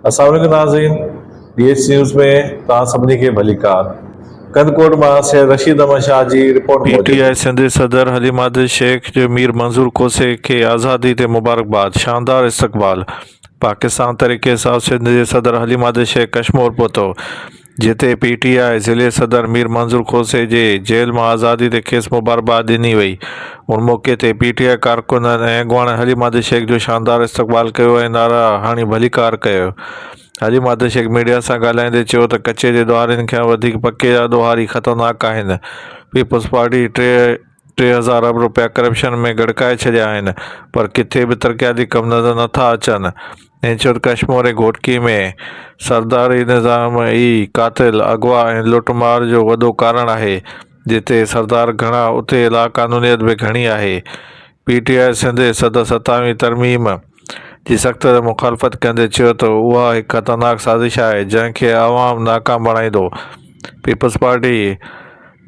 السلام عليڪم ناظرين ڊي ايڇ نيوز ۾ توهان سڀني کي ڀليڪار ڪنڌڪوٽ مان سيد رشيد احمد شاهه جي رپورٽ پي ٽي موجب. آء سنڌ جي صدر حليم عادل شيخ جو مير منظور کوسي کي آزادي تي مبارڪباد، شاندار استقبال، پاڪستان تحريڪ انصاف سنڌ جي صدر حليم عادل شيخ ڪشمور پهتو، جتي پي ٽي آء ضلعي صدر مير منظور کوسي جي جيل مان آزادي تي کيس مبارڪباد ڏني وئي. ان موقعي تي پي ٽي آء ڪارڪنن ۽ اڳواڻن حليم عادل شيخ جو شاندار استقبال ڪيو ۽ نعرا هڻي ڀليڪار ڪيو. حليم عادل شيخ ميڊيا سان ڳالهائيندي چيو ته ڪچي جي ڏوهارين کان وڌيڪ پڪي جا ڏوهاري خطرناڪ آهن، پيپلز پارٽي 3000 ارب رپيا ڪرپشن ۾ ڳڙڪائي ڇڏيا آهن پر ڪٿي به ترقياتي ڪم نظر نٿا اچن. هن چيو ته ڪشمور ۽ گهوٽڪي ۾ سرداري نظام ئي قاتل، اغوا ۽ لٽ مار جو وڏو ڪارڻ آهي، جتي سردار گهڻا اتي لاقانونيت به گهڻي آهي. پي ٽي آء سنڌ جي صدر ستاويهين ترميم جي سخت مخالفت ڪندي چيو ته اها هڪ خطرناڪ سازش آهي جنهن کي عوام ناڪام بڻائيندو، پيپلز پارٽي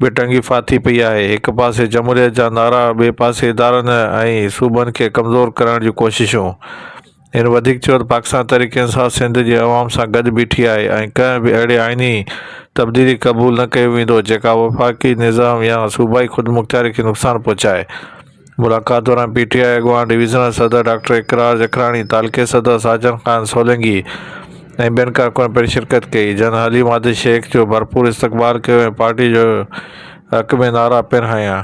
به ٽنگي ڦاٿي پئي آهي، هڪ پاسي جمهوريت جا نعرا ٻئي پاسي ادارن ۽ صوبن کي ڪمزور ڪرڻ جون ڪوششون. هن وڌيڪ چيو ته پاڪستان تحريڪ انصاف سنڌ جي عوام سان گڏ بيٺي آهي ۽ ڪنهن به اهڙي آئيني تبديلي قبول نه ڪيو ويندو جيڪا وفاقي نظام يا صوبائي خودمختياري کي نقصان پهچائي. ملاقات دوران پي ٽي آء اڳواڻ ڊويزنل صدر ڊاڪٽر اقرار جکراڻي، تعلقي صدر ساجن خان سولنگي ۽ ٻين ڪارڪنن پڻ شرڪت ڪئي جن حليم عادل شيخ جو ڀرپور استقبال ڪيو ۽ پارٽي جو حق ۾ نعرا پڻ هنيا.